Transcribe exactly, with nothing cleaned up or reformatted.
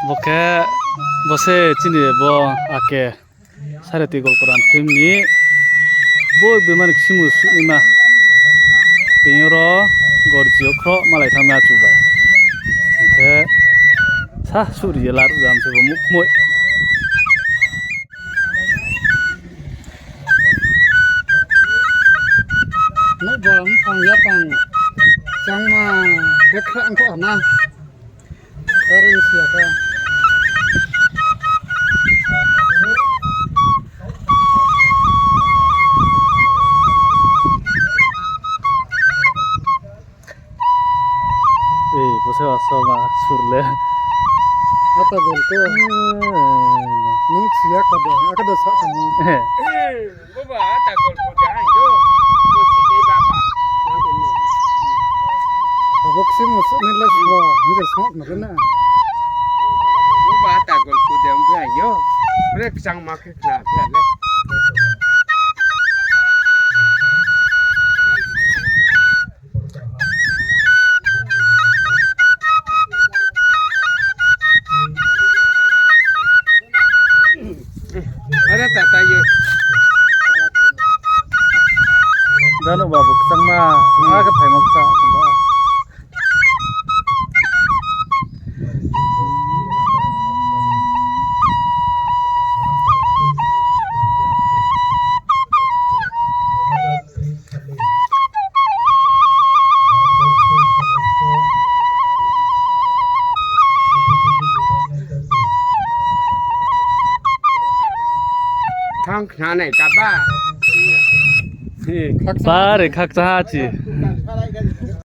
Bo khe, bo se chini bo ake Sareti Golkuram film ni bo bimani kchimu suhnaima. Tini oro gorji yo khroh malai thanngma chu bai. Hing khe sa suh ri ye laruh jam se bo muhmoi. Nouhba mphang yapang changma khe khrah ongkha na. Are si ya kha. Ei, bo se asoma sur le. Ata gol ko. Eh. Nung si ya kha de, aka de sa kha mo. Eh. Bo ba ata gol ko de ang yo. Bo si ke ba ba. Abo kchimu suh ni le sbo, ni de sbo na na. Bo ba ata gol ko de ang yo. Bre kchangma khe khna ya le. Are tata yo. Jano babu kchangma, hmm, ake phaimo kcha. Thang khna nai kaba. Bare khakcha ha chi.